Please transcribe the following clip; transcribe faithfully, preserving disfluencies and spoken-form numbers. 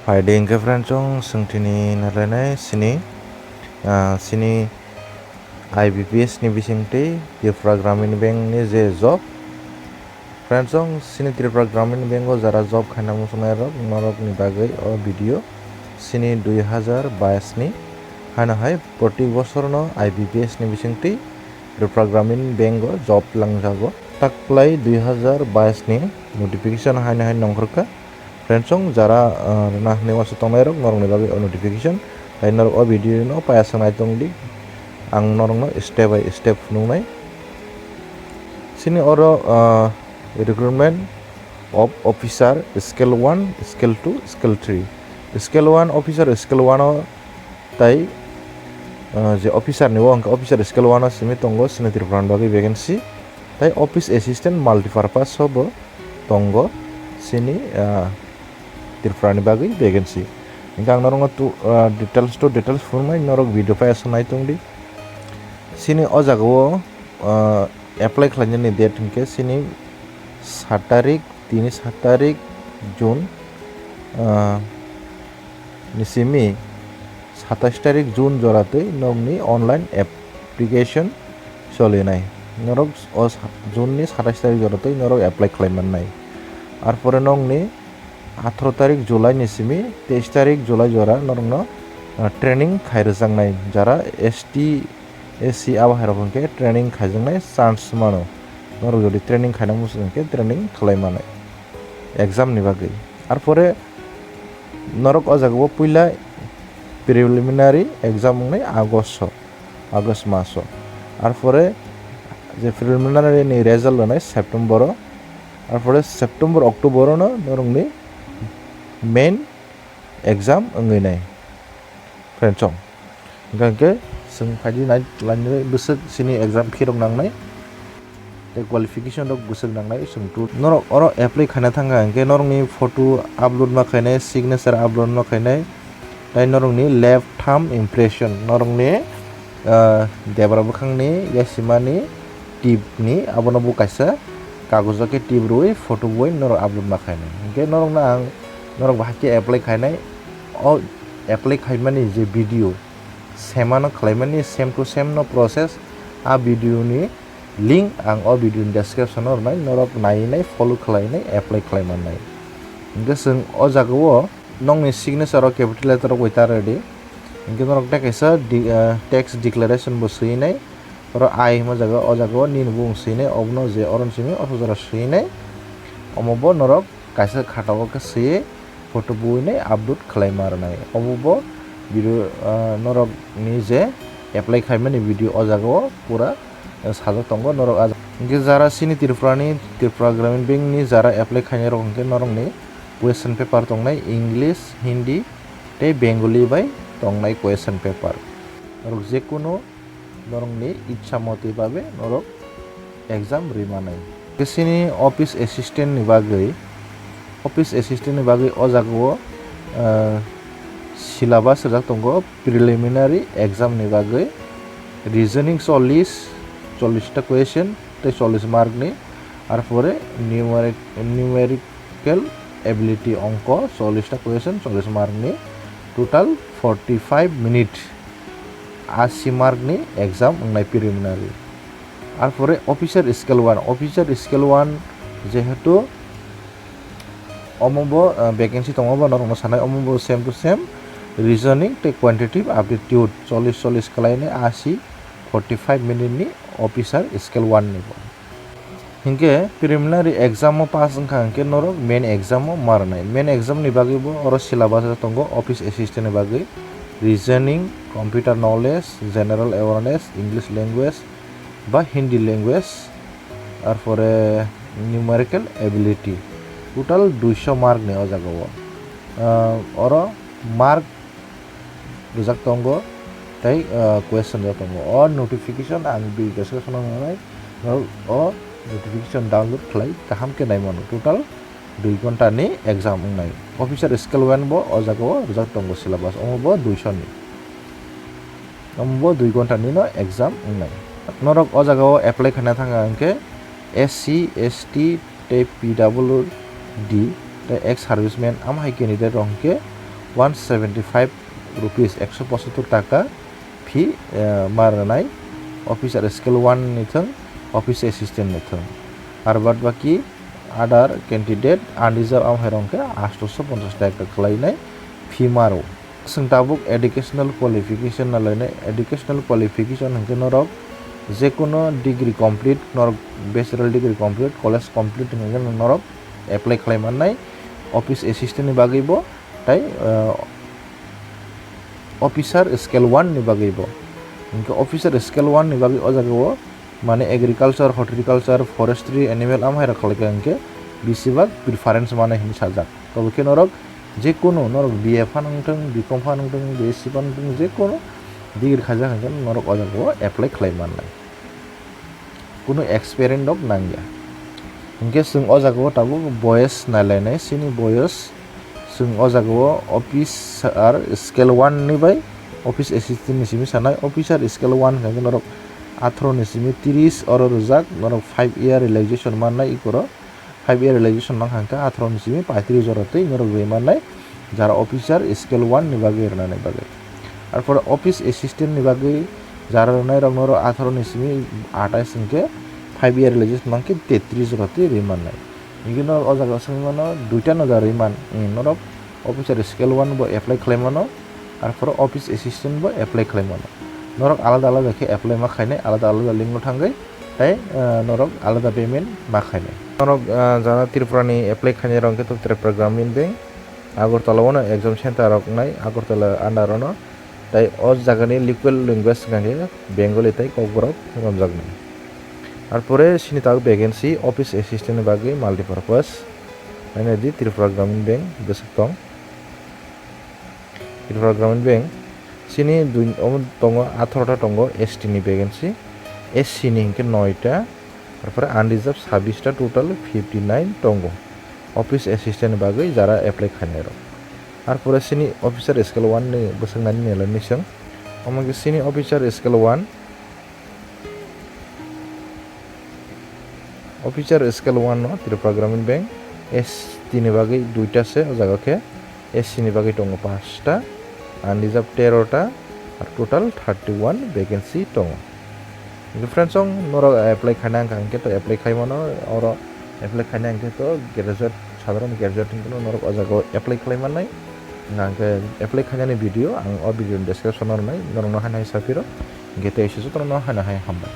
Phaidi hwnkhe friends, chwng swngthini nalainai sini, ah, sini I B P S ni bisingtwi Tripura Gramin Bank ni je job. Friends, chwng sini Tripura Gramin Bank o jara job khaina muchungnai rok, norok ni bagwi o video sini dui hazar bais ni haino hai proti bosor no I B P S ni bisingtwi Tripura Gramin Bank o job langjago. Taklai dui hazar bais ni notification haino hai nongkhorkha. Friends, chwng jara, ah, rwna hinwi uansuk tongnai rok, norok ni bagwi o notification. Tai norok o video no payasang nai tongdi. Ang norok no step by step phunuknai. Sini oro, ah, recruitment of officer scale one, scale two, scale three. Scale one officer, scale one o tai, ah, je officer ni o hwnkhe officer scale one o simi tongo, sini Tripura ni bagwi vacancy. Tai office assistant multipurpose o bo tongo sini, ah, Tripura ni bagwi vacancy. Hwnkhe ang norokno tu, ah, details to details phunuknai, norok video payasang nai tongdi. Sini o jaga o, ah, apply khlainani date hwnkhe sini sat tarik, tini sat tarik June, ah, ni simi satais tarik June joratwi nokni online application solinai. Norok o sa-, June ni satais tarik joratwi norok apply khlai mannai. Arpore nokni atharo tarik July ni simi teis tarik July jora norokno, ah, training khai rwjaknai. Jara S T, S C abo hai rok hwnkhe training khaijaknai chance mano. Norok jodi training khaina muchung hwnkhe training khlai manai exam ni bagwi. Arpore norok o jaga o puila preliminary exam wngnai August o, August mas o. Arpore je preliminary ni result rwnai September o. Arpore September, October o no norokni main exam wngwi nai. Friends, chwng hwnkha hwnkhe chwng phaidi nai lainai bwswk sini exam fee rok nangnai tei qualification rok bwswk nangnai chwng tu. Norok oro apply khaina thangkha hwnkhe norokni photo upload ma khainai, signature upload ma khainai, tei norokni left thumb impression, norokni, ah, debra bwkhangni yasimani tip ni, abono bo kaisa kagojo khe tip rwui photo boi norok upload ma khainai. Hwnkhe norokno ang, norok bahai khe apply khainai, o apply khaimani je video, semano khlaimani same to same no process, a video ni link ang o video ni description o rwnai, norok nainai, follow khlainai, apply khlai mannai. Hwnkhe chwng o jaga o nokni signature o capital letter rok bai ta rwdi. Hwnkhe norok tei kaisa di-, ah, tax declaration bo swinai. Oro I hwnma jaga, o jaga o nini bumung swinai, obono je oro simi o jora swinai. Omo bo norok kaisa khatao khe swiwi photo buinai upload khlai ma rwnai. Omo bo video, ah, norok ni je apply khaimani video o jaga o pura, ah, sajak tongo norok ah. Hwnkhe jara sini Tripura ni, Tripura Gramin Bank ni jara apply khainai rok hwnkhe norok ni question paper tongnai English, Hindi tei Bengali bai tongnai question paper. Norok jekunu norokni ichha moti babe norok exam ri manai. Sini office assistant ni bagwi, office assistant ni bagwi o jaga o, ah, syllabus rijak tongo preliminary exam ni bagwi. Reasoning chollish, chollish ta question tei chollish mark ni, arpore numeric-, numeric Numerical ability ongko chollish ta question, chollish mark ni, total forty five minute, ashi mark ni exam wngnai preliminary. Arpore officer scale one, officer scale one jehetu omo bo, ah, vacancy tongo bo norokno sanai, omo bo same to same reasoning tei quantitative aptitude chollish chollish kalainai ashi forty five minute ni officer scale one ni bo. Hinkhe preliminary exam o pass wngkha hinkhe norok main exam o ma rwnai. Main exam ni bagwi bo oro syllabus o tongo office assistant ni bagwi reasoning, computer knowledge, general awareness, English language ba Hindi language, arpore numerical ability. Total duiso mark ni o jaga o. Ah, oro mark rijak tongo tei, ah, question rijak tongo. O notification ang video description o nangnai, norok o notification download khlai kaham khe nai mano. Total dui ghonta ni exam wngnai. Officer scale one bo o jaga o rijak tongo syllabus, omo bo duiso ni. Omo bo dui ghonta ni no exam wngnai. Norok o jaga o apply khaina thangkha hinkhe S C, S T, tei P W D tei ex serviceman, amo hai candidate rok hinkhe one seventy five rupees, ekso pochottor taka fee, eh, ma rwnai, officer scale one ni thung, office assistant ni thung. Ar bad baki other candidate unreserved amhairok khe astoso ponchas taka kwlainai fee ma rw. Chwng tabuk educational qualification na lainai, educational qualification hwnkhe norok jekono degree complete, norok bachelor degree complete, college complete hwnkhe norok apply khlai mannai office assistant ni bagwi bo, tai, ah, officer scale one ni bagwi bo. Hwnkhe officer scale one ni bagwi o jaga o mane agriculture, horticulture, forestry, animal amhairok khlaikha hwnkhe bisibak preference mane hinwi sajak. Tobokhe norok jekono norok B A phan wngthung, B Com phan wngthung, B S C phan wngthung, jekono degree khaijak hwnkhe norok o jaga o apply khlai mannai. Kunu experience rok nangya. Hwnkhe chwng o jaga o tabuk boyes nailainai, chini boyes chwng o jaga o officer scale one ni bai office assistant ni simi sanai, officer scale one hwnkhe norok atharo ni simi tris oro rwjak, norok five year relaxation mannai ikoro. Five year relaxation mang hwnkhe atharo ni simi paitris oro twi norok rwi mannai, jara officer scale one ni bagwi rwnani bagwi. Arpore office assistant ni bagwi jara rwnai rok norok atharo ni simi atais hwnkhe five year relaxation mang khe tetris oro twi rwi mannai. Hwnkhe norok o jaga swngwi mano duita no jara rwi man, hmm, norok officer scale one bo apply khlai mano, arpore office assistant bo apply khlai mano. Norok alada alada khe apply ma khainai, alada alada link no thangwi, tei, eh, norok alada payment ma khainai. Norok, eh, jara Tripura ni apply khainai rok khe to Tripura Gramin Bank, Agartala o no exam center rok nai, Agartala under o no, tei o jaga ni local language hwnkha khe Bengali tei Kokborok romjaknai. Arpore chini tabuk vacancy office assistant ni bagwi multipurpose, nai nai di Tripura Gramin Bank bwswk tong. Tripura Gramin Bank, chini dui, omo tongo atharo ta tongo S T ni vacancy, S C ni hinkhe noi ta, arpore unreserved sabbish ta, total fifty nine tongo. Office assistant ni bagwi jara apply khainai rok. Arpore chini officer scale one ni bwswk nani nela ni chwng. Omo khe chini officer scale one, Officer scale one no Tripura Gramin Bank, S T ni bagwi duita se, o jaga khe S C ni bagwi tongo panch ta, unreserved tero ta, ar total thirty one vacancy tongo. Hwnkhe friends, chwng norok apply khaina wngkha hwnkhe to apply khai mano, oro apply khaina hwnkhe to graduate, sadharon graduate hwnkhe norok o jaga o apply khlai mannai. Hwnkhe apply khainani video ang o video ni description o rwnai, norokno haino hai saphiro, hwnkhe tei jotono haino hai hambai.